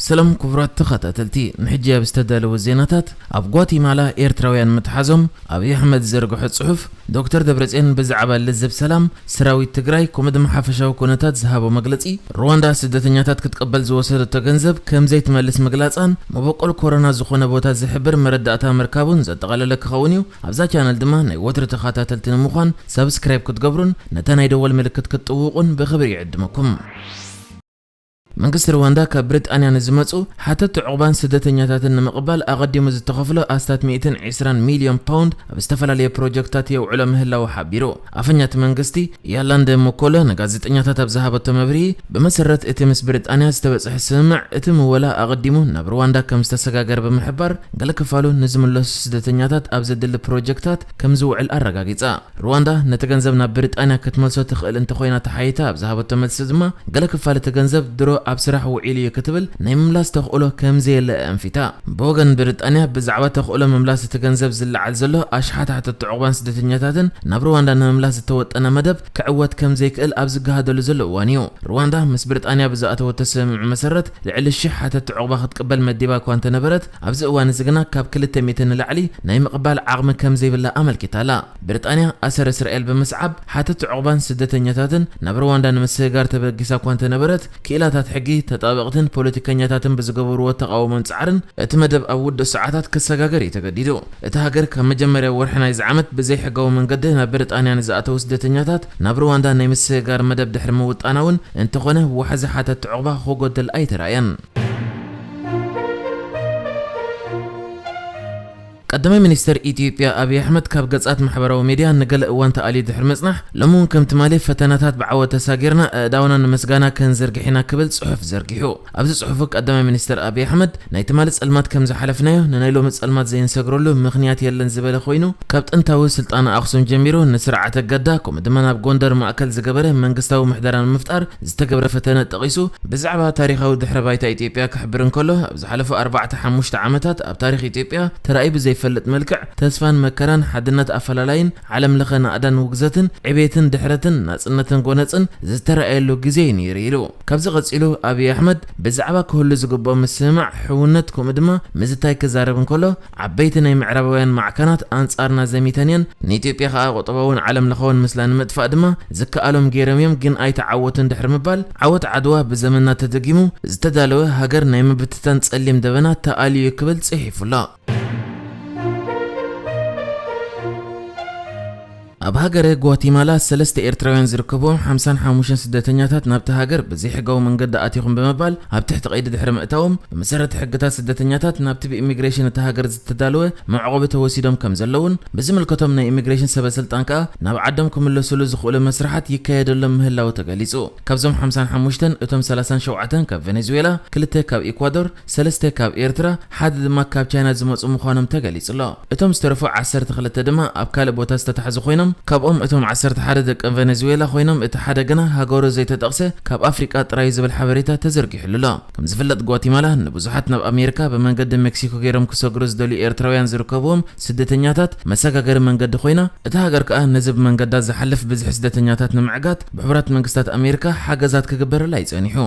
ሰላም ክቡራት ተኸታተልቲ፣ ንሕጂ ኣብ ዝተዳለወ ዜናታት፣ ኣብ ጓቲማላ ኤርትራውያን ምትሓዞም ኣብይ ኣሕመድ ዝዘርግሖ ጽሑፍ፣ ዶክተር ደብረጽዮን ብዛዕባ ልዝብ ሰላም ሰራዊት ትግራይ ከምኡ ድማ ሓፈሻዊ ኩነታት ዝሃቦ መግለጺ፣ ሩዋንዳ ስደተኛታት ክትቅበል ዝወሰደቶ ገንዘብ ከም ዘይትመልስ ምግላጻን መበቆል ኮሮና ዝኾነ ቦታ ዝሕብር መረዳእታ ምርካቡን ዘጠቓለለ ክኸውን እዩ። ኣብዛ ቻነል ድማ ናይ ወትሪ ተኸታተልቲ ንምዃን ሳብስክራይብ ክትገብሩን ነታ ናይ ደወል ምልክት ክትጥውቑን ብኽብሪ ይዕድመኩም። መንግስቲ ሩዋንዳ ካብ ብሪጣንያ ንዝመጹ ሓተቲ ዑቕባን ስደተኛታትን ንምቕባል ኣቐዲሙ ዝተኸፍሎ ኣስታት ሚእትን ዕስራን ሚልዮን ፓውንድ ኣብ ዝተፈላለየ ፕሮጀክትታት የውዕሎ ምህላዉ ሓቢሩ። ኣፈኛ እቲ መንግስቲ ያላንደ ሞኮሎ ንጋዜጠኛታት ኣብ ዝሃበቶ መብርሂ፣ ብመሰረት እቲ ምስ ብሪጣንያ ዝተበጽሐ ስምምዕ፣ እቲ ምወላ ኣቐዲሙ ናብ ሩዋንዳ ከም ዝተሰጋገረ ብምሕባር፣ ገለ ክፋሉ ንዝምለሱ ስደተኛታት ኣብ ዘድሊ ፕሮጀክትታት ከም ዝውዕል ኣረጋጊጻ። ሩዋንዳ ነቲ ገንዘብ ናብ ብሪጣንያ ክትመልሶ ትኽእል እንተኾይና ተሓይታ ኣብ ዝሃበቶ መልሲ ድማ፣ ገለ ክፋል እቲ ገንዘብ ድሮ ኣብ ስራሕ ውዒሉ እዩ ክትብል ናይ ምምላስ ተኽእሎ ከም ዘየለ ኣንፊታ። ብወገን ብሪጣንያ ብዛዕባ ተኽእሎ ምምላስ እቲ ገንዘብ ዝለዓል ዘሎ ኣሽሓት ሓተቲ ዑቕባን ስደተኛታትን ናብ ሩዋንዳ ንምምላስ ዝተወጠነ መደብ ክዕወት ከም ዘይክእል ኣብ ዝገሃደሉ ዘሎ እዋን እዩ። ሩዋንዳ ምስ ብሪጣንያ ብዝኣተወቶ ስምምዕ መሰረት ልዕሊ ሽሕ ሓተቲ ዑቕባ ክትቅበል መዲባ እኳ እንተነበረት፣ ኣብዚ እዋን እዚ ግና ካብ ክልተ ሚእቲ ንላዕሊ ናይ ምቕባል ዓቕሚ ከም ዘይብላ ኣመልኪታ ኣላ። ብሪጣንያ ኣሰር እስራኤል ብምስዓብ ሓተቲ ዑቕባን ስደተኛታትን ናብ ሩዋንዳ ንምስግጋር ተበጊሳ እኳ እንተነበረት፣ ክኢላታት ሕጊ፣ ተጣበቕትን ፖለቲከኛታትን ብዝገበርዎ ተቓውሞን ጻዕርን እቲ መደብ ኣብ ውዱእ ሰዓታት ክሰጋገር እዩ ተገዲዱ። እታ ሃገር ካብ መጀመርያ ወርሒ ናይዚ ዓመት ብዘይሕጋዊ መንገዲ ናብ ብሪጣንያ ንዝኣተዉ ስደተኛታት ናብ ሩዋንዳ ናይ ምስግጋር መደብ ድሕሪ ምውጣና እውን እንተኾነ ዋሕዚ ሓተቲ ዑቕባ ክጎድል ኣይተራእየን። ቀዳማይ ሚኒስተር ኢትዮጵያ ኣብይ ኣሕመድ ካብ ገጻት ማሕበራዊ ሚድያ ንገለ እዋን ተኣልዩ ድሕሪ ምጽናሕ፣ ሎሚ እውን ከም ትማሊ ፈተናታት ብዓወት ተሳጊርና ኣእዳውና ንምስጋና ከንዘርግሕ ኢና ክብል ጽሑፍ ዘርጊሑ። ኣብዚ ጽሑፉ ቀዳማይ ሚኒስተር ኣብይ ኣሕመድ ናይ ትማሊ ጸልማት ከም ዝሓለፍናዮ ንናይ ሎሚ ጸልማት ዘይንሰግረሉ ምኽንያት የለን ዝበለ ኮይኑ፣ ካብ ጥንታዊ ስልጣነ ኣኽሱም ጀሚሩ ንስርዓተ ገዳ ከምኡ ድማ ናብ ጎንደር ማእከል ዝገበረ መንግስታዊ ምሕደራ ንምፍጣር ዝተገብረ ፈተነ ጠቒሱ፣ ብዛዕባ ታሪኻዊ ድሕረ ባይታ ኢትዮጵያ ክሕብር እንከሎ፣ ኣብ ዝሓለፉ ኣርባዕተ ሓሙሽተ ዓመታት ኣብ ታሪኽ ኢትዮጵያ ተራእዩ ብዘይፈልጥ መልክዕ ተስፋን መከራን፣ ሓድነት ኣፈላላይን፣ ዓለም ለኸ ናእዳን ውግዘትን፣ ዕቤትን ድሕረትን፣ ናጽነትን ጎነጽን ዝተራእየሉ ግዜ እዩ ነይሩ ኢሉ። ካብዚ ቀጺሉ ኣብይ ኣሕመድ ብዛዕባ ክህሉ ዝግብኦ ምስምማዕ፣ ሕውነት ከምኡ ድማ ምዝታይ ክዛረብ እንከሎ፣ ዓበይቲ ናይ ምዕራባውያን ማዕከናት ኣንጻርና ዘሚተን እየን፣ ንኢትዮጵያ ከኣ ቁጠባውን ዓለም ለኻውን ምስላ ንምጥፋእ ድማ ዝከኣሎም ገይሮም እዮም፣ ግን ኣይተዓወቱን ድሕሪ ምባል፣ ዓወት ዓድዋ ብዘመንና ተደጊሙ ዝተዳለወ ሃገር ናይ ምብትታን ጸሊም ደበና ተኣልዩ እዩ ክብል ጽሒፉ ኣሎ። ኣብ ሃገረ ጓቲማላ ሰለስተ ኤርትራውያን ዝርከብዎም ሓምሳን ሓሙሽተን ስደተኛታት ናብቲ ሃገር ብዘይሕጋዊ መንገዲ ኣቲኹም ብምባል ኣብ ትሕቲ ቀይዲ ድሕሪ ምእታዎም፣ ብመሰረት ሕግታት ስደተኛታት ናብቲ ብኢሚግሬሽን እታ ሃገር ዝተዳለወ መዕቆቢ ተወሲዶም ከም ዘለውን፣ ብዝምልከቶም ናይ ኢሚግሬሽን ሰበ ስልጣን ከኣ ናብ ዓዶም ክምለሱሉ ዝኽእሉ መስርሓት ይካየደሎም ምህላዉ ተገሊጹ። ካብዞም ሓምሳን ሓሙሽተን እቶም ሰላሳን ሸውዓተን ካብ ቬኔዙዌላ፣ ክልተ ካብ ኢኳዶር፣ ሰለስተ ካብ ኤርትራ፣ ሓደ ድማ ካብ ቻይና ዝመጹ ምዃኖም ተገሊጹ ኣሎ። እቶም ዝተረፉ ዓሰርተ ክልተ ድማ ኣብ ካልእ ቦታ ዝተታሕዙ ኮይኖም፣ ካብኦም እቶም ዓሰርተ ሓደ ደቂ ቬኔዙዌላ ኮይኖም፣ እቲ ሓደ ግና ሃገሩ ዘይተጠቕሰ ካብ ኣፍሪቃ ጥራይ ዝብል ሓበሬታ ተዘርጊሕሉ ኣሎ። ከም ዝፍለጥ ጓቲማላ ንብዙሓት ናብ ኣሜሪካ ብመንገዲ ሜክሲኮ ገይሮም ክሰግሩ ዝደልዩ ኤርትራውያን ዝርከብዎም ስደተኛታት መሰጋገሪ መንገዲ ኮይና፣ እታ ሃገር ከኣ ነዚ ብመንገዳ ዝሓልፍ ብዝሒ ስደተኛታት ንምዕጋት ብሕቡራት መንግስታት ኣሜሪካ ሓገዛት ክግበረላ እዩ ጸኒሑ።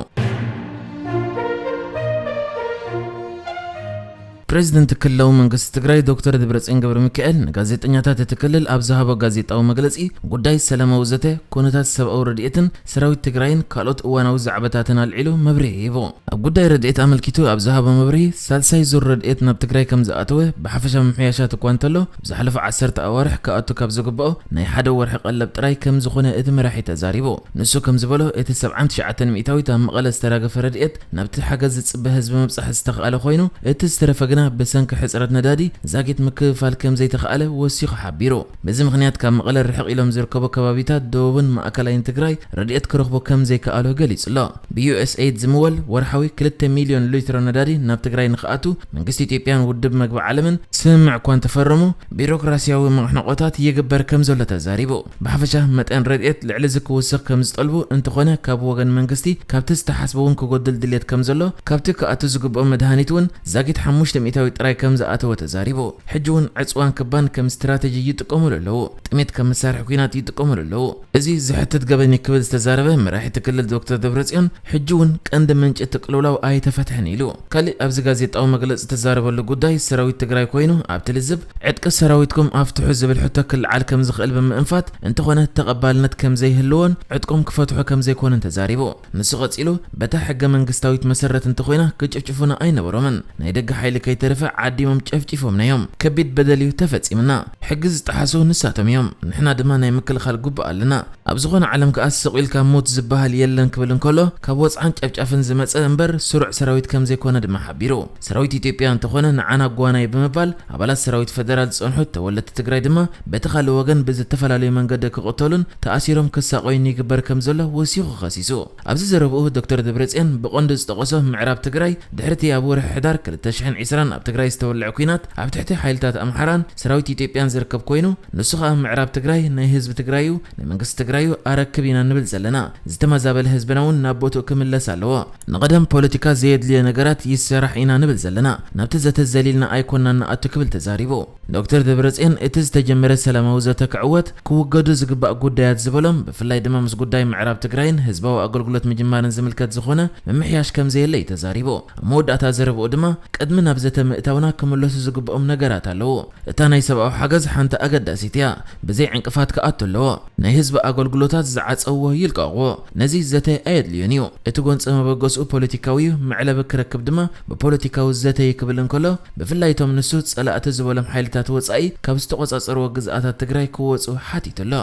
ፕሬዚደንት ክልላዊ መንግስቲ ትግራይ ዶክተር ደብረጽዮን ገብረ ሚካኤል ንጋዜጠኛታት እቲ ክልል ኣብ ዝሃቦ ጋዜጣዊ መግለጺ፣ ጉዳይ ሰላማዊ ዘተ፣ ኩነታት ሰብኣዊ ረድኤትን ሰራዊት ትግራይን ካልኦት እዋናዊ ዛዕባታትን ኣልዒሉ መብርሂ ሂቡ። ኣብ ጉዳይ ረድኤት ኣመልኪቱ ኣብ ዝሃቦ መብርሂ፣ ሳልሳይ ዙር ረድኤት ናብ ትግራይ ከም ዝኣተወ ብሓፈሻ ምምሕያሻት እኳ እንተሎ፣ ኣብ ዝሓለፈ ዓሰርተ ኣዋርሕ ክኣቱ ካብ ዝግብኦ ናይ ሓደ ወርሒ ቀለብ ጥራይ ከም ዝኾነ እቲ መራሒ ተዛሪቡ። ንሱ ከም ዝበሎ፣ እቲ ሰብዓን ትሽዓተን ሚእታዊት ኣብ መቐለ ዝተራገፈ ረድኤት ናብቲ ሓገዝ ዝጽበ ህዝቢ ምብጻሕ ዝተኽኣለ ኮይኑ፣ እቲ ዝተረፈ ግና ብሰንኪ ሕጽረት ነዳዲ ዛጊት ምክፍፋል ከም ዘይተኽኣለ ወሲኹ ሓቢሩ። በዚ ምኽንያት ካብ መቐለ ርሕቕ ኢሎም ዝርከቡ ከባቢታት ደቡብን ማእከላይን ትግራይ ረድኤት ክረኽቡ ከም ዘይከኣሉ ገሊጹ ኣሎ። ብዩ ኤስ ኤይድ ዝምወል ወርሓዊ ክልተ ሚልዮን ሊትሮ ነዳዲ ናብ ትግራይ ንኽኣቱ መንግስቲ ኢትዮጵያን ውድብ መግቢ ዓለምን ስምምዕ እኳ እንተፈረሙ፣ ቢሮክራሲያዊ መሕንቖታት ይግበር ከም ዘሎ ተዛሪቡ። ብሓፈሻ መጠን ረድኤት ልዕሊ እዚ ክውስኽ ከም ዝጠልቡ፣ እንተኾነ ካብ ወገን መንግስቲ ካብቲ ዝተሓስበ እውን ክጎድል ድልየት ከም ዘሎ፣ ካብቲ ክኣቱ ዝግብኦ መድሃኒት እውን ዛጊት ሓሙሽተ ሚእታዊት ጥራይ ከም ዝኣተወ ተዛሪቡ። ሕጂ እውን ዕፅዋን ክባን ከም ስትራተጂ ይጥቀሙሉ ኣለዉ። ጥሜት ከም መሳርሒ ኲናት ይጥቀሙሉ ኣለዉ። እዚ ዝሕትት ገበን እዩ ክብል ዝተዛረበ መራሒቲ ክልል ዶክተር ደብረጽዮን፣ ሕጂ እውን ቀንዲ ምንጪ እቲ ቅልውላው ኣይተፈትሐን ኢሉ። ካሊእ ኣብዚ ጋዜጣዊ መግለጺ ዝተዛረበሉ ጉዳይ ሰራዊት ትግራይ ኮይኑ፣ ኣብቲ ልዝብ ዕጥቂ ሰራዊትኩም ኣፍትሑ ዝብል ሕቶ ክልዓል ከም ዝኽእል ብምእንፋት፣ እንተኾነ ተቐባልነት ከም ዘይህልዎን ዕጥቆም ክፈትሑ ከም ዘይኮኑን ተዛሪቡ። ንሱ ቀጺሉ፣ በታ ሕገ መንግስታዊት መሰረት እንተኾይና ክጭፍጭፉና ኣይነበሮምን። ናይ ደገ ሓይሊ ከይተረፈ ዓዲሞም ጨፍጪፎምና እዮም። ከቢድ በደል እዩ ተፈጺምና። ሕጊ ዝጠሓሱ ንሳቶም እዮም። ንሕና ድማ ናይ ምክልኻል ግቡእ ኣለና። ኣብ ዝኾነ ዓለም ከኣ ስቕ ኢልካ ሞት ዝበሃል የለን ክብል እንከሎ፣ ካብ ወጽዓን ጨፍጫፍን ዝመጸ እምበር ስሩዕ ሰራዊት ከም ዘይኮነ ድማ ሓቢሩ። ሰራዊት ኢትዮጵያ እንተኾነ ንዓና ጓናይ ብምባል፣ ኣባላት ሰራዊት ፈደራል ዝጸንሑ ተወለድቲ ትግራይ ድማ በቲ ካልእ ወገን ብዝተፈላለዩ መንገዲ ክቕተሉን ተኣሲሮም ክሳቐዩን ይግበር ከም ዘሎ ወሲኹ ከሲሱ። ኣብዚ ዘረብኡ ዶክተር ደብረጽዮን ብቐንዱ ዝጠቐሶ ምዕራብ ትግራይ ድሕሪ እቲ ኣብ ወርሒ ሕዳር ክልተ ሽሕን ዕስራን ኣብ ትግራይ ዝተወልዐ ኲናት ኣብ ትሕቲ ሓይልታት ኣምሓራን ሰራዊት ኢትዮጵያን ዝርከብ ኮይኑ፣ ንሱ ኸኣ ምዕራብ ትግራይ ናይ ህዝቢ ትግራይ እዩ፣ ናይ መንግስቲ ትግራይ እዩ፣ ኣረክብ ኢና ንብል ዘለና። ዝተመዛበለ ህዝብና እውን ናብ ቦትኡ ክምለስ ኣለዎ። ንቐደም ፖለቲካ ዘየድልዮ ነገራት ይሰራሕ ኢና ንብል ዘለና። ናብቲ ዘተ ዘሊልና ኣይኮንና ንኣቱ ክብል ተዛሪቡ። ዶክተር ደብረጽዮን እቲ ዝተጀመረ ሰላማዊ ዘተ ክዕወት ክውገዱ ዝግባእ ጉዳያት ዝበሎም፣ ብፍላይ ድማ ምስ ጉዳይ ምዕራብ ትግራይን ህዝባዊ ኣገልግሎት ምጅማርን ዝምልከት ዝኾነ ምምሕያሽ ከም ዘየለ እዩ ተዛሪቡ። ኣብ መወዳእታ ዘረብኡ ድማ፣ ቅድሚ ናብ ዘተ ምእታውና ክምለሱ ዝግብኦም ነገራት ኣለዉ። እታ ናይ ሰብኣዊ ሓገዝ ሓንቲ ኣገዳሲት እያ። ብዘይ ዕንቅፋት ክኣቱ ኣለዎ። ናይ ህዝቢ ኣገልግሎታት ዝዓጸውዎ ይልቀቕዎ። ነዚ ዘተ ኣየድልዮን እዩ። እቲ ጎንጺ መበገስኡ ፖለቲካዊ እዩ፣ መዕለቢ ክረክብ ድማ ብፖለቲካዊ ዘተ እዩ ክብል እንከሎ፣ ብፍላይ እቶም ንሱ ጸላእቲ ዝበሎም ሓይልታት ወጻኢ ካብ ዝተቖጻጸርዎ ግዝኣታት ትግራይ ክወጹ ሓቲቱ ኣሎ።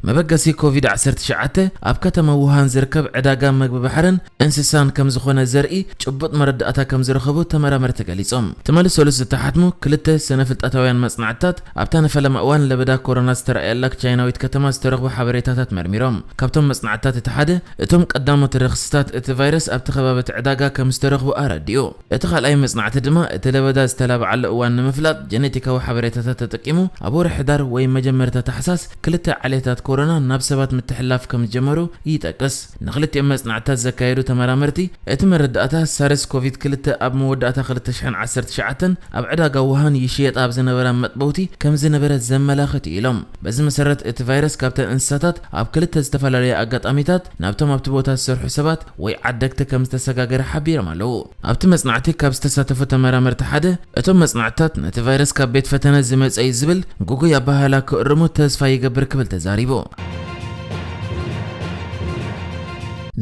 መበገሲ ኮቪድ ዓሰርተ ትሽዓተ ኣብ ከተማ ውሃን ዝርከብ ዕዳጋ መግቢ ባሕርን እንስሳን ከም ዝኾነ ዘርኢ ጭቡጥ መረዳእታ ከም ዝረኸቡ ተመራመርቲ ገሊጾም። ትማሊ ሰሉስ ዝተሓትሙ ክልተ ስነ ፍልጠታውያን መጽናዕትታት ኣብታ ንፈለማ እዋን ለበዳ ኮሮና ዝተረኣየላ ቻይናዊት ከተማ ዝተረኽቡ ሓበሬታታት መርሚሮም። ካብቶም መጽናዕትታት እቲ ሓደ እቶም ቀዳሞት ረኽስታት እቲ ቫይረስ ኣብቲ ከባቢ እቲ ዕዳጋ ከም ዝተረኽቡ ኣረዲኡ። እቲ ካልኣይ መጽናዕቲ ድማ እቲ ለበዳ ዝተላብዓሉ እዋን ንምፍላጥ ጀነቲካዊ ሓበሬታታት ተጠቂሙ ኣብ ወርሒ ሕዳር ወይ መጀመርታ ታሕሳስ ክልተ ዓሌታት ኮሮና ናብ ሰባት ምትሕልላፍ ከም ዝጀመሩ ይጠቅስ። ንኽልቲኦም መጽናዕትታት ዘካየዱ ተመራመርቲ፣ እቲ መረዳእታ ሳርስ ኮቪድ ክልተ ኣብ መወዳእታ ክልተ ሽሕን ዓሰርተ ትሽዓተን ኣብ ዕዳጋ ውሃን ይሽየጣ ኣብ ዝነበራ መጥበውቲ ከም ዝነበረ ዘመላኽት እዩ ኢሎም። በዚ መሰረት እቲ ቫይረስ ካብተን እንስሳታት ኣብ ክልተ ዝተፈላለዩ ኣጋጣሚታት ናብቶም ኣብቲ ቦታ ዝሰርሑ ሰባት ወይ ዓደግቲ ከም ዝተሰጋገረ ሓቢሮም ኣለዉ። ኣብቲ መጽናዕቲ ካብ ዝተሳተፉ ተመራመርቲ ሓደ፣ እቶም መጽናዕትታት ነቲ ቫይረስ ካብ ቤት ፈተነ ዝመጸ እዩ ዝብል ግጉይ ኣበሃህላ ክእርሙ ተስፋ ይገብር ክብል ተዛሪቡ።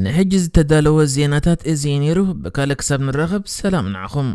ንሕጂ ዝተዳለወ ዜናታት እዚ እዩ ነይሩ። ብካልእ ክሳብ ንራኸብ ሰላም ንዓኹም።